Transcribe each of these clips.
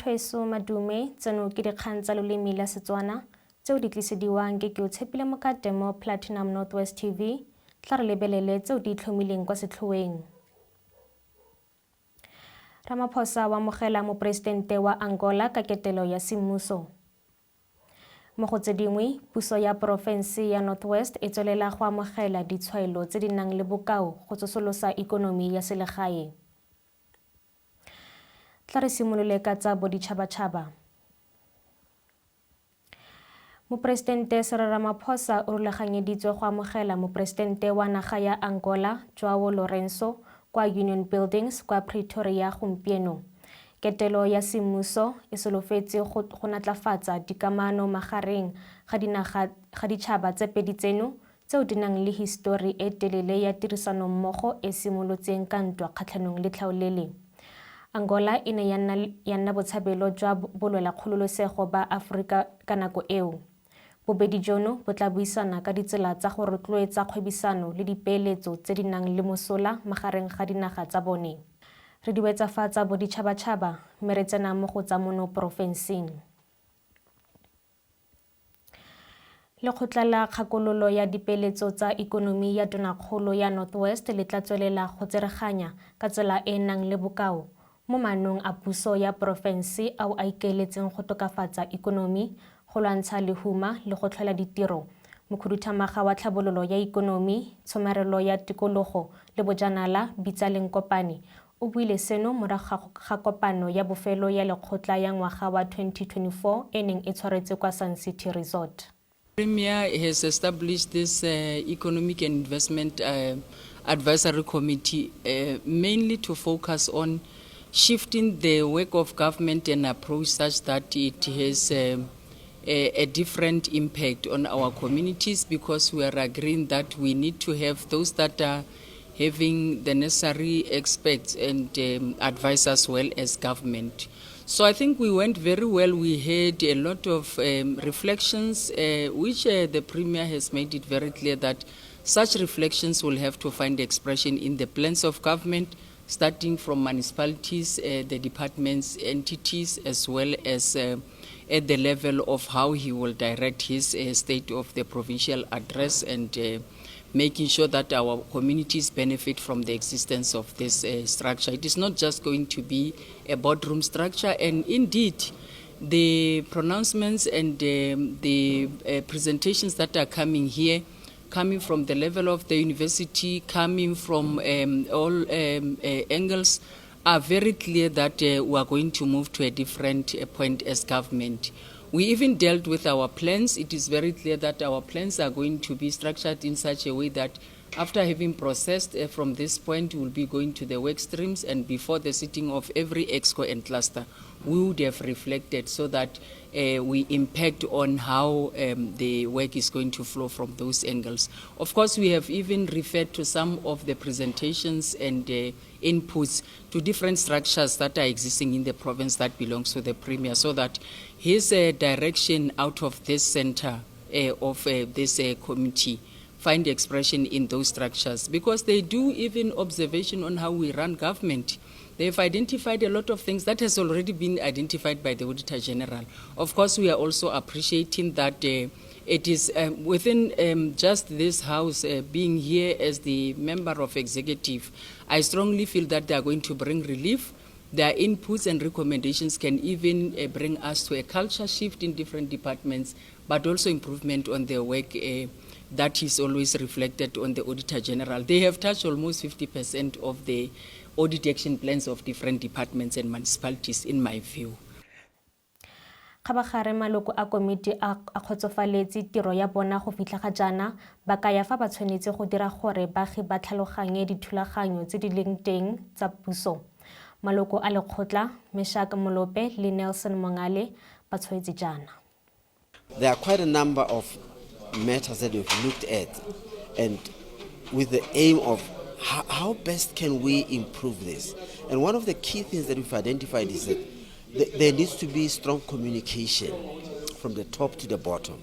Batho madume, tseno ke dikgang tsa lolemi la Setswana tseo di tlisediwang ke Keotshepile Mokate mo Platinum Northwest TV. Tla re lebelele tseo di itlhomileng kwa setlhoeng. Ramaphosa wa amogela moporesidente wa Angola ka ketelo ya semmuso. Mo go tse dingwe, puso ya porofense ya North West e tswelela go amogela ditshwaelo tse di nang le bokao go tsosolosa ikonomi ya selegae. Tla re simolole ka tsa boditšhabatšhaba. Moporesidente Cyril Ramaphosa o rulaganyeditswe go amogela moporesidente wa naga ya Angola Joao Lourenço kwa Union Buildings kwa Pretoria gompieno. Ketelo ya semmuso e solofetse go natlafatsa dikamano magareng ga dinaga ga ditšhaba tse pedi tseno tseo di nang le histori e telele ya tirisanommogo e simolotseng ka ntwa kgatlhanong le tlhaolele. Angola e ne ya nna botshabelo jwa bolwela kgololosego ba Aforika ka nako eo. Bobedi jono bo tla buisana ka ditsela tsa go rotloetsa kgwebisano le dipeeletso tse di nang le mosola magareng ga dinaga tsa bone. Re di wetsa fa tsa boditšhabatšhaba mme re tsena mo go tsa mono porofenseng. Lekgotla la Kgakololo ya Dipeeletso tsa Ikonomi ya Tonakgolo ya North West le tla tswelela go tsereganya ka tsela e e nang le bokao mo maanong a puso ya porofense ao a ikaeletseng go tokafatsa ikonomi, go lwantsha lehuma le go tlhola ditiro. Mokhuduthamaga wa Tlhabololo ya Ikonomi, Tshomarelo ya Tikologo le Bojanala Bitsa Lenkopane o buile seno morago ga kopano ya bofelo ya lekgotla ya ngwaga wa 2024 e neng e tshwaretswe kwa Sun City Resort. Premier has established this Economic and Investment Advisory Committee mainly to focus on shifting the work of government and approach such that it has a different impact on our communities, because we are agreeing that we need to have those that are having the necessary experts and advice as well as government. So I think we went very well. We had a lot of reflections, which the Premier has made it very clear that such reflections will have to find expression in the plans of government, starting from municipalities, the departments, entities, as well as at the level of how he will direct his state of the provincial address and making sure that our communities benefit from the existence of this structure. It is not just going to be a boardroom structure, and indeed, the pronouncements and the presentations that are coming here, coming from the level of the university, coming from all angles, are very clear that we are going to move to a different point as government. We even dealt with our plans. It is very clear that our plans are going to be structured in such a way that after having processed from this point, we will be going to the work streams, and before the sitting of every exco and cluster, we would have reflected so that we impact on how the work is going to flow from those angles. Of course, we have even referred to some of the presentations and inputs to different structures that are existing in the province that belongs to the Premier, so that his direction out of this center of this committee find expression in those structures, because they do even observation on how we run government. They've identified a lot of things that has already been identified by the Auditor General. Of course, we are also appreciating that it is within just this house, being here as the member of executive, I strongly feel that they are going to bring relief. Their inputs and recommendations can even bring us to a culture shift in different departments, but also improvement on their work that is always reflected on the Auditor General. They have touched almost 50% of the audit action plans of different departments and municipalities, in my view. Kgabagare maloko a komiti a kgotsofaletse tiro ya bona go fitlha ga jaana, ba kaya fa ba tshwanetse go dira gore baagi ba tlhaloganye dithulaganyo tse di leng teng tsa puso. Maloko a lekgotla Meshak Molope le Nelson Mongale ba tshwaetse jaana. There are quite a number of matters that we've looked at, and with the aim of how best can we improve this. And one of the key things that we've identified is that there needs to be strong communication from the top to the bottom.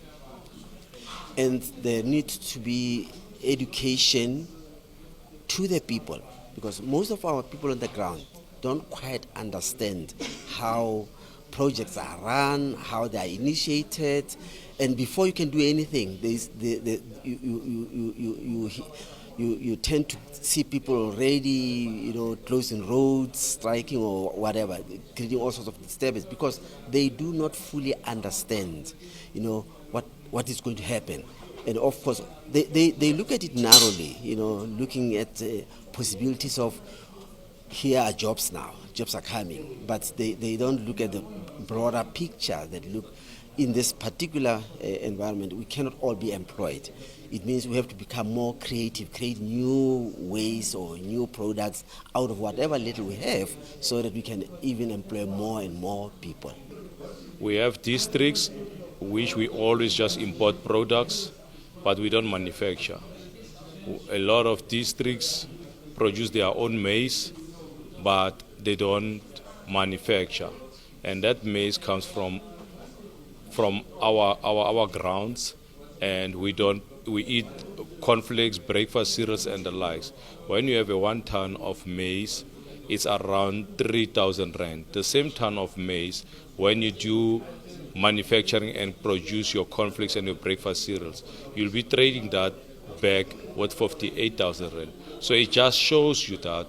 And there needs to be education to the people, because most of our people on the ground don't quite understand how projects are run, how they are initiated, and before you can do anything, there's the you, you, you, you, you, you, you tend to see people already, closing roads, striking or whatever, creating all sorts of disturbance because they do not fully understand what is going to happen. And of course, they look at it narrowly, looking at possibilities of here are jobs now, jobs are coming, but they don't look at the broader picture that look, in this particular environment, we cannot all be employed. It means we have to become more creative, create new ways or new products out of whatever little we have so that we can even employ more and more people. We have districts which we always just import products, but we don't manufacture. A lot of districts produce their own maize, but they don't manufacture. And that maize comes from our grounds, and we don't, we eat cornflakes, breakfast cereals, and the likes. When you have a 1 ton of maize, it's around 3,000 rand. The same ton of maize, when you do manufacturing and produce your cornflakes and your breakfast cereals, you'll be trading that back with 58,000 rand. So it just shows you that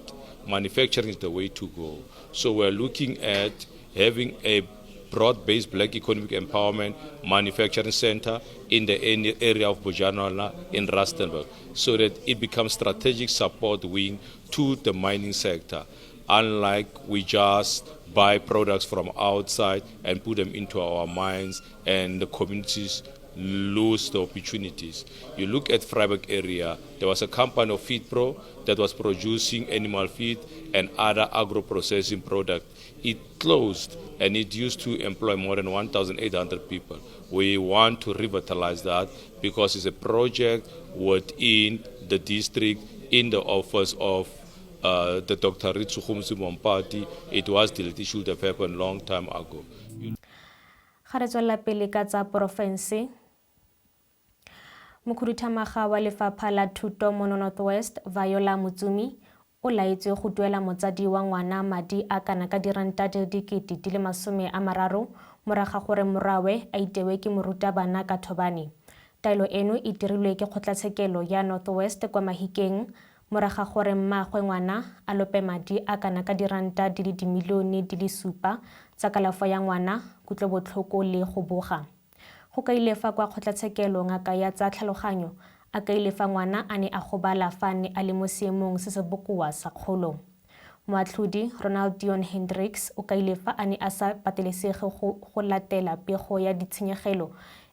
manufacturing is the way to go. So we're looking at having a broad-based black economic empowerment manufacturing center in the area of Bojanala in Rustenburg, so that it becomes strategic support wing to the mining sector. Unlike we just buy products from outside and put them into our mines and the communities lose the opportunities. You look at Vryburg area, there was a company of FeedPro that was producing animal feed and other agro-processing products. It closed and it used to employ more than 1,800 people. We want to revitalize that because it's a project within the district, in the office of the Dr. Retshugomotsi Mompati. It was delayed. It should have happened long time ago. Ga re tswelela pele ka tsa porofense. Mokhuduthamaga wa lefapha la thuto mo North West, Viola Motsumi, o laetswe go duela motsadi wa ngwana madi a kana ka diranta di le dikete di le masome a mararo morago ga gore morwawe a itewe ke morutabana ka thobane. Taelo eno e dirilwe ke kgotlatshekelo ya North West kwa Mahikeng morago ga gore mmaagwe ngwana a lope madi a kana ka diranta di le dimilione di le supa tsa kalafo ya ngwana, kutlobotlhoko le go boga. Go kaile fa kwa kgotlatshekelo ngaka ya tsa tlhaloganyo a kaile fa ngwana a ne a gobala fa a ne a le mo seemong se se bokoa sa kgolo. Moatlhodi Ronald Dion Hendricks o kaile fa a ne a sa patelesege go latela pego ya ditshenyegelo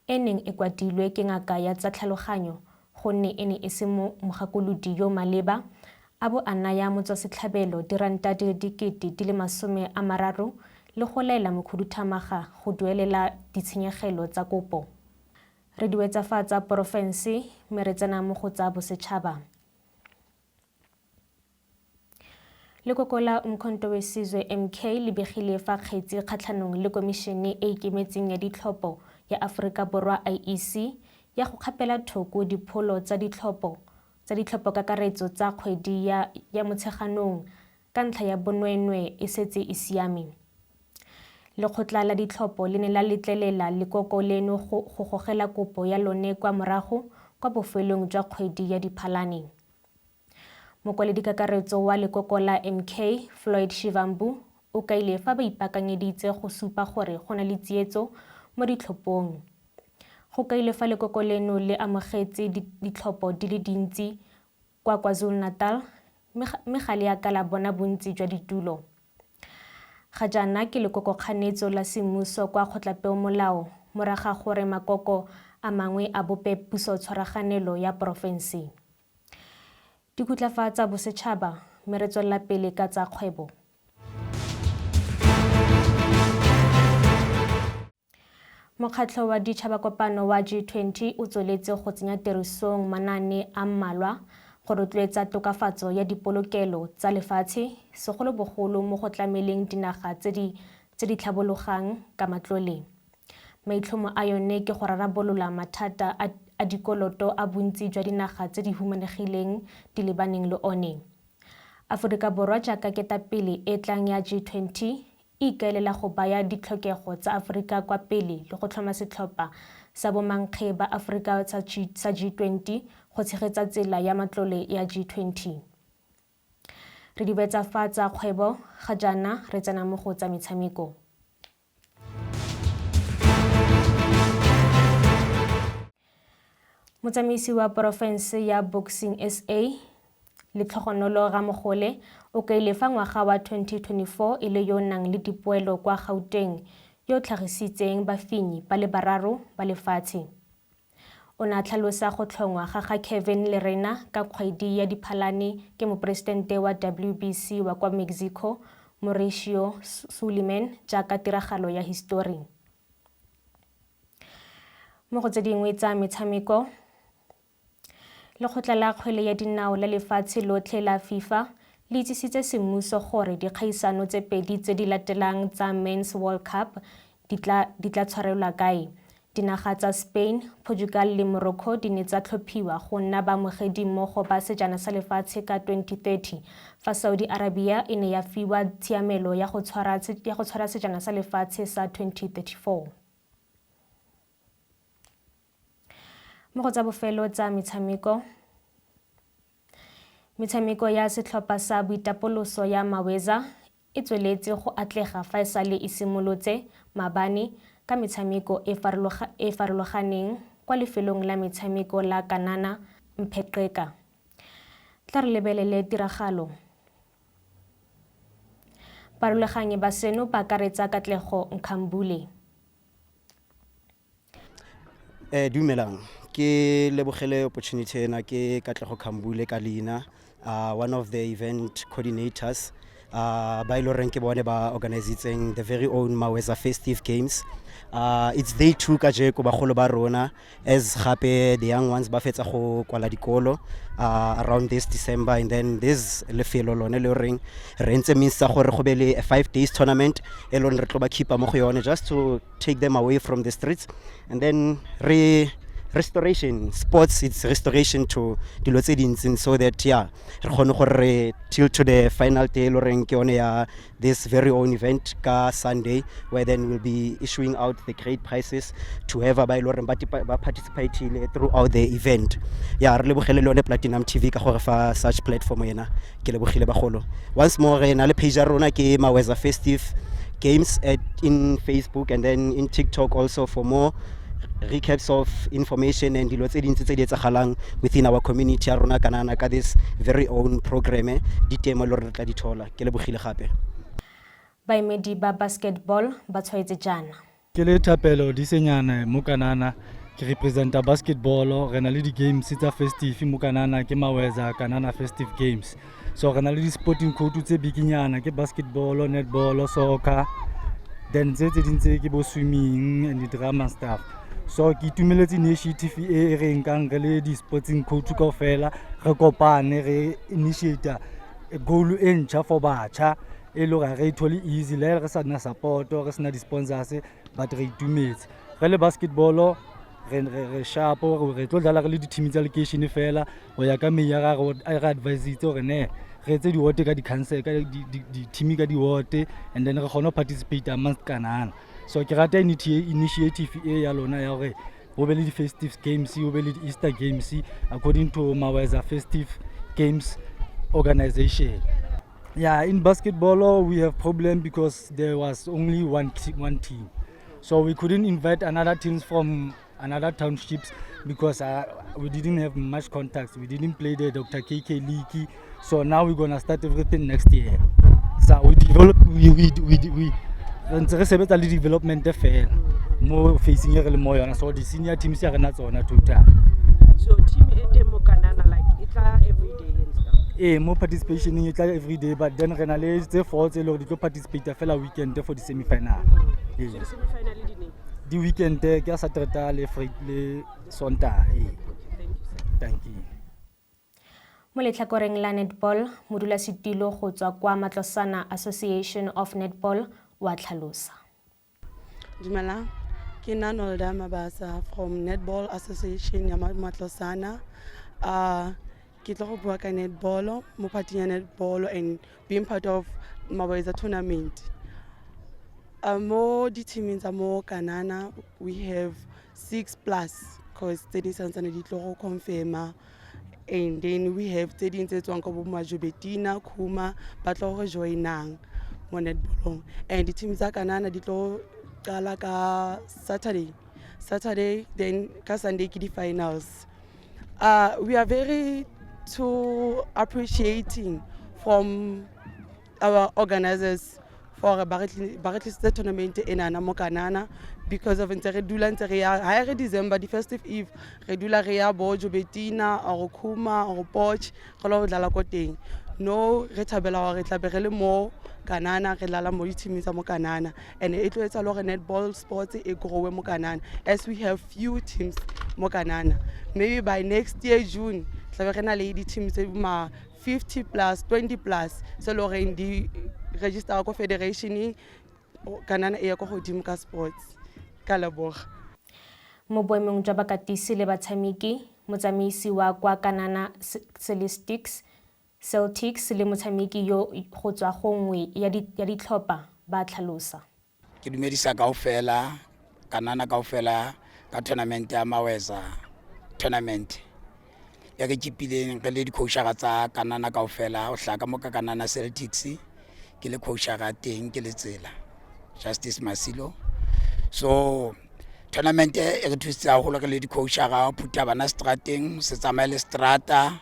e neng e kwadilwe ke ngaka ya tsa tlhaloganyo gonne e ne e se mogakolodi yo maleba, a bo a naya motswasetlhabelo diranta di le dikete di le masome a mararo le go laela mokhuduthamaga go duelela ditshenyegelo tsa kopo. Re di wetsa fa tsa porofense mme re tsena mo go tsa bosetšhaba. Lekoko la Umkhonto we Sizwe MK le begile fa kgetsi kgatlhanong le komišene e ikemetseng ya ditlhopho ya Aforika Borwa IEC ya go kgapela thoko dipholo tsa ditlhopho tsa ditlhopho kakaretso tsa kgwedi ya Motsheganong ka ntlha ya bonweenwee e setse e siame. Lekgotla la ditlhopho le ne la letlelela lekoko leno go gogela kopo ya lone kwa morago kwa bofelong jwa kgwedi ya Diphalane. Mokwaledi-kakaretso wa lekoko la MK, Floyd Shivambu, o kaile fa ba ipaakanyeditse go supa gore go na le tsietso mo ditlhophong. Go kaile fa lekoko leno le amogetse ditlhopho di le dintsi kwa KwaZulu-Natal, mme ga le a ka la bona bontsi jwa ditulo. Ga jaana ke lekokokganetso la semmuso kwa kgotlapeomolao morago ga gore makoko a mangwe a bope pusotshwaraganelo ya porofense. Dikhutlafa tsa bosetšhaba mme re tswelela pele ka tsa kgwebo. Mokgatlho wa Ditšhabakopano wa G20 o tsweletse go tsenya tirisong manaane a mmalwa go rotloetsa tokafatso ya dipolokelo tsa lefatshe, segolobogolo mo go tlameleng dinaga tse di tlhabologang ka matlole. Maitlhomo a yone ke go rarabolola mathata a dikoloto a bontsi jwa dinaga tse di humanegileng di lebaneng le one. Aforika Borwa jaaka ketapele e tlang ya G20 e ikaelela go baya ditlhokego tsa Aforika kwa pele le go tlhoma setlhopha sa bomankge ba Aforika sa G20 go tshegetsa tsela ya matlole ya G20. Re dibetsa fa tsa kgwebo, ga jaana re tsena mo go tsa metshameko. Motsamaisi wa porofense ya Boxing SA, Letlhogonolo Ramogole, o kaile fa ngwaga wa 2024 e le yo o nang le dipoelo kwa Gauteng yo o tlhagisitseng bafenyi ba le bararo ba lefatshe. O ne a tlhalosa go tlhongwa ga ga Kevin Lerena ka kgwedi ya Diphalane ke moporesitente wa WBC wa kwa Mexico, Mauricio Sulaiman jaaka tiragalo ya hisitori. Mo go tse dingwe tsa metshameko, Lekgotla la kgwele ya dinao la lefatshe lotlhe la FIFA le itsisitse semmuso gore dikgaisano tse pedi tse di latelang tsa Men's World Cup di tla tshwarelwa kae. Dinaga tsa Spain, Portugal le Morocco di ne tsa tlhophiwa go nna baamogedi mmogo ba Sejana sa Lefatshe ka 2030, fa Saudi Arabia e ne ya fiwa tshiamelo ya go tshwara Sejana sa Lefatshe sa 2034. Mo go tsa bofelo tsa metshameko, metshameko ya setlhopha sa boitapoloso ya Maweza e tsweletse go atlega fa e sale e simolotse maabane ka metshameko e e farologaneng kwa lefelong la metshameko la Kanana Mpheqeka. Tla re lebelele tiragalo. Barulaganyi ba seno ba akaretsa Katlego Nkhambule. Dumelang, ke lebogele opportunity ena. Ke Katlego Khambule ka leina, one of the event coordinators ba e le goreng ke bone ba organisitseng the very own Maweza Festive Games. It's day two kajeko, bagolo ba rona as gape the young ones ba fetsa go kwala dikolo around this December, and then this lefelo lone le goreng re ntse means tsa gore go be le a 5 days tournament e leng re tlo ba keepa mo go yone, just to take them away from the streets and then re restoration sports, it's restoration to dilo tse dintseng, so that, yeah, re kgone gore re till to the final day e le goreng ke yone ya this very own event ka Sunday, where then we'll be issuing out the great prizes to whoever ba e le goreng ba participatile throughout the event. Ya, re lebogele le yone Platinum TV ka gore fa such platform ena. Ke lebogile bagolo once more. Re na le page ya rona ke Maweza Festive Games at in Facebook and then in TikTok also for more recaps of information and dilo tse dintsi tse di etsagalang within our community ya rona kanana ka this very own program di temo le gore re tla di thola. Ke lebogile gape. Baemedi ba basketball ba tshwaetse jaana. Ke le Thapelo Disenyane mo Kanana, ke representa basketball. Re na le di-games tsa festive mo Kanana, ke Maweza Kanana Festive Games. So re na le di-sporting code tse bikinyana, ke basketball, netball, soccer, then tse ding tse ke bo swimming and di-drama stuff. So ke itumeletse initiative e e re nkang re le di-sporting coach kaofela, re kopane, re initiata goal e ntšha for batjha e le gore ga re e thole easy le re sa na support, re sena di-sponsors, but re itumetse re le basketball. Re sharp, re tlo dlala re le di-team tsa lekeishene fela go ya ka mayor a re advisitse gore ne re etse di-ward ka di-council ka di-team ka di-ward, and then re kgone go participate amongst Kanana. So ke rata initiative e ya lona ya gore go be le di-festive games, go be le di-Easter games according to Maweza Festive Games organization. Yeah, in basketball we have problem because there was only one team, so we couldn't invite another teams from another townships because we didn't have much contacts. We didn't play the Dr. KK League, so now we're gonna start everything next year. So we develop, we re ntse re sebetsa le development fela mo facing e re le mo yona. So di-senior teams ya rena tsona total. So team e teng mo Kanana, like e tla every day and stuff? Ee, mo participation e tla every day, but then re na le tse four tse e le gore di tlo participate fela weekend for di-semi-final. Ee. So di-semi-final di neng? Di weekend, ke ya Saturday le Friday le Sontaga, ee. Okay, thank you, sir. Thank you. Mo letlhakoreng la netball, modulasetilo go tswa kwa Matlosana Association of Netball wa tlhalosa. Dumelang, ke nna Nolda Mabasa from Netball Association ya Matlosana. Ke tlo go bua ka netball mo parting ya netball and being part of Maweza tournament. Mo di-teaming tsa mo Kanana we have six plus, cause tse ding santsane di tlo go confirma, and then we have tse ding tse tswang ko bo Majobetina, Khuma, ba tlo go joinang mo netballong. And di-team tsa Kanana di tlo qala ka Saturday, then ka Sunday ke di-finals. We are very too appreciating from our organizers for ba re tlisitse tournament enana mo Kanana, because of ntse re dula ntse re ya ha re December, di-festive eve, re dula re ya bo Jobetina or Khuma or Potch re lo dlala ko teng. No, re thabela gore re tlabe re le mo Kanana, re dlala mo di-teaming tsa mo Kanana, and e tlo etsa le gore netball sports e growe mo Kanana, as we have few teams mo Kanana. Maybe by next year June tlabe re na le di-team tse ma 50 plus, 20 plus, se le goreng di register ko federationeng. Kanana e ya ko godimo ka sports. Ka leboga. Mo boemong jwa bakatisi le batshameki, motsamaisi wa kwa Kanana Celtics le motshameki yo go tswa go nngwe ya ditlhopha ba tlhalosa. Ke dumedisa kaofela Kanana kaofela ka tournament ya Maweza tournament e re kipileng re le di-coachara tsa Kanana kaofela. O hlaka mo ka Kanana Celtics, ke le coachara teng, ke le Tsela Justice Masilo. So tournament e re thusitse haholo re le di-coachara ho phutha bana strateng, se tsamaye le strata,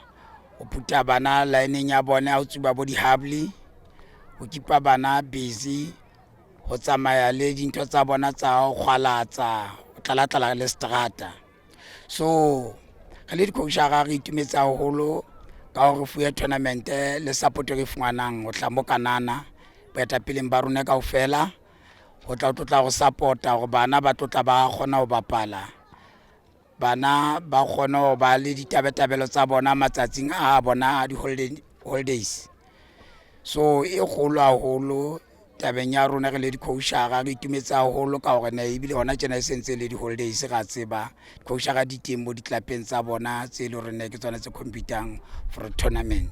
ho phutha bana lineng ya bone, ha ho tsuba bo di-hubbly, ho keepa bana busy, ho tsamaya le dintho tsa bona tsa ho kgwalatsa, ho tlala-tlala le strata. So re le di-coachara re itumetse haholo ka hore re fuwe tournament le support e re fumanang ho tla mo Kanana boetapeleng ba rona kaofela, ho tla tlotla go support-a hore bana ba tlotla ba kgona ho bapala, bana ba kgone ho ba le ditabatabelo tsa bona matsatsing a bona a di-holidays. So e kgolo haholo tabeng ya rona re le di-coachara, re itumetse haholo ka hore ne ebile hona tjena e sentse le di-holidays, ra tseba di-coachara di teng mo ditlapeng tsa bona tse e leng hore ne ke tsona tse competang for tournament.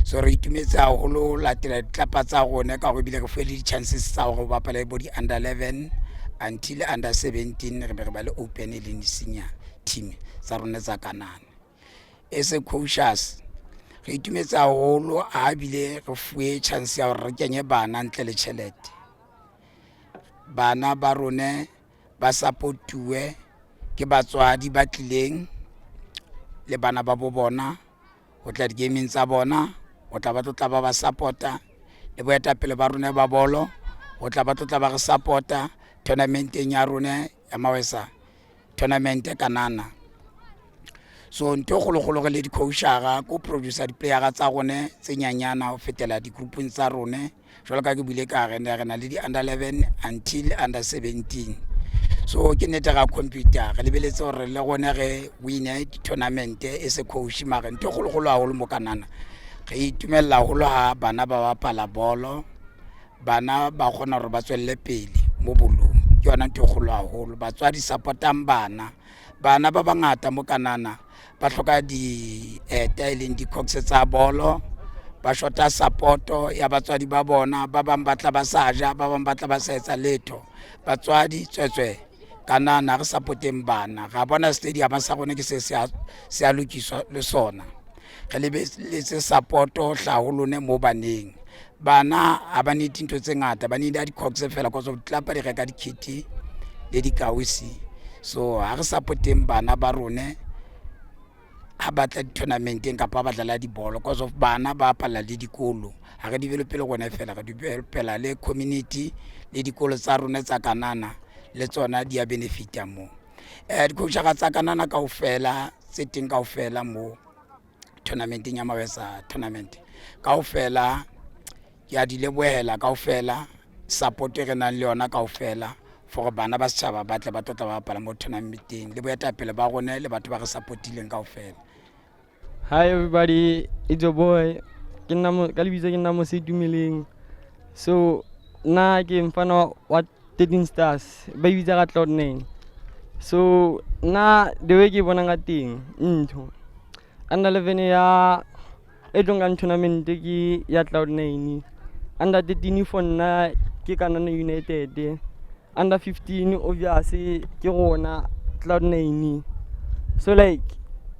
So re itumetse haholo latela ditlapa tsa rona ka hore ebile re fuwe le di-chances tsa hore o bapale bo di-under 11 until under 17, re be re ba le open le senior team tsa rona tsa Kanana. As a coaches re itumetse haholo ha ebile re fuwe chance ya hore re kenye bana ntle le tjhelete, bana ba rone ba supportuwe ke batswadi ba tlileng le bana ba bo bona ho tla di-gaming tsa bona, ho tla ba tlotla ba ba support-a, le boetapele ba rona ba bolo ho tla ba tlotla ba re support-a tournamenteng ya rona ya Mawesa tournament Kanana. So ntho e kgolokgolo re le di-coachara ko producer di-playera tsa rone tse nyanyana ho fetela di-groupong tsa rone, jwalo ka ke buile ka re ne re na le di-under 11 until under 17. So ke nnete ra computer re lebeletse hore le rone re wine di-tournament e se coach, mare ntho e kgolokgolo haholo mo Kanana re itumella haholo ha bana ba bapala bolo, bana ba kgona hore ba tswelle pele mo bolong, ke yona ntho e kgolo haholo. Batswadi support-ang bana, bana ba bangata mo Kanana ba hloka dieta e leng di-cox tsa bolo, ba shota support-o ya batswadi ba bona, ba bang ba tla ba sa ja, ba bang ba tla ba sa etsa letho. Batswadi tswetswe Kanana re support-eng bana. Ra bona stadium sa rona ke se se a lokiswa le sona, re lebeletse support-o hlaho lone mo baneng. Bana ha ba need dintho tse ngata, ba need di-cox fela, cause of ditlapa di reka di-kit le dikausi. So ha re support-eng bana ba rone ha ba tla di-tournamenteng kapa ba dlala dibolo, cause of bana ba bapala le dikolo. Ha re develope le rona fela, re developela le community le dikolo tsa rona tsa Kanana le tsona di a benefita mo. Di-coachara tsa Kanana kaofela tse teng kaofela mo tournamenteng ya Mawesa tournament kaofela, ke a di lebohela kaofela support e re nang le yona kaofela for bana ba setjhaba ba tle ba tlotla ba bapala mo tournamenteng, le boetapele ba rone le batho ba re supportileng kaofela. Hi everybody, it's your boy. Ke nna mo ka lebitso ke nna mo Setumeleng. So nna ke mfana wa 13 Stars, ba e bitsa ka Cloud 9. So nna the way ke bonang ka teng ntho under 11 ya e tlo nkang tournament ke ya Cloud 9. Under 13 for nna Ke Kanana United. Under 15 obvious ke rona Cloud 9. So like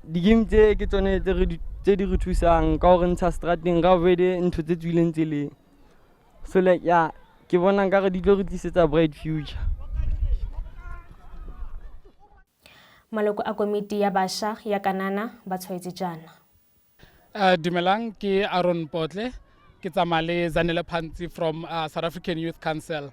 di-game tse ke tsone tse re tse di re thusang ka gore ntsha strateng, ra avoid ntho tse tswileng tseleng. So like yeah, ke bona nkare di tlo re tlisetsa bright future. Maloko a komiti ya bašwa ya Kanana ba tshwaetse jaana. Dumelang, ke Aaron Potle, ke tsamaya le Zanele Pantsi from South African Youth Council.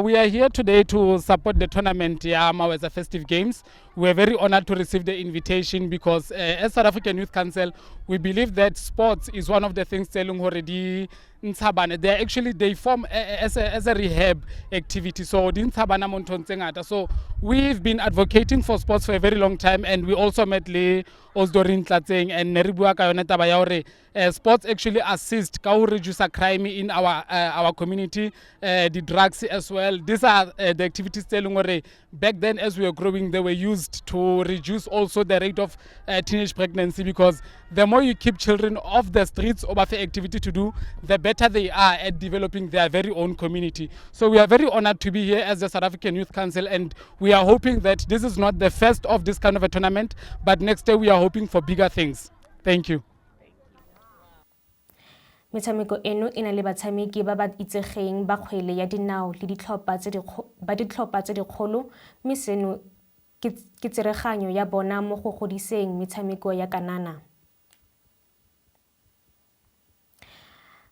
We are here today to support the tournament ya Maweza Festive Games. We are very honored to receive the invitation because as South African Youth Council, we believe that sports is one of the things tse leng hore di ntsha bana. They are actually, they form as a rehab activity. So di ntsha bana mo nthong tse ngata. So we've been advocating for sports for a very long time, and we also met le Osdorin Tlatseng and ne re bua ka yone taba ya hore sports actually assist ka ho reduce crime in our community, the drugs as well. These are the activities tse leng hore back then as we were growing, they were used to reduce also the rate of teenage pregnancy, because the more you keep children off the streets or ba fe activity to do, the better they are at developing their very own community. So we are very honored to be here as the South African Youth Council, and we are hoping that this is not the first of this kind of a tournament, but next year we are hoping for bigger things. Thank you. Metshameko eno e na le batshameki ba ba itsegeng ba kgwele ya dinao le ditlhopha tse ba ditlhopha tse dikgolo, mme seno ke tsereganyo ya bona mo go godiseng metshameko ya Kanana.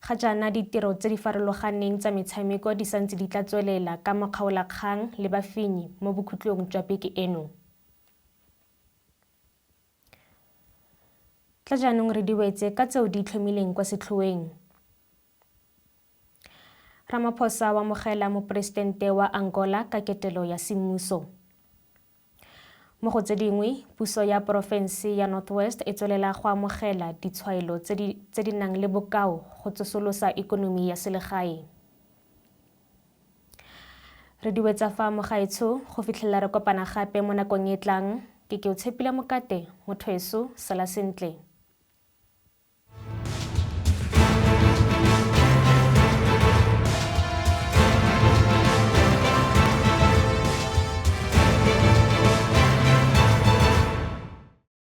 Ga jaana ditiro tse di farologaneng tsa metshameko di santse di tla tswelela ka makgaolakgang le bafenyi mo bokhutlong jwa beke eno. Tla jaanong re di wetse ka tseo di itlhomileng kwa setlhoeng. Ramaphosa wa amogela moporesidente wa Angola ka ketelo ya semmuso. Mo go tse dingwe, puso ya porofense ya North West e tswelela go amogela ditshwaelo tse di nang le bokao go tsosolosa ikonomi ya selegae. Re di wetsa fa, mogaetsho, go fitlhelela re kopana gape mo nakong e tlang. Ke o tshepile mokate, motho eso, sala sentle.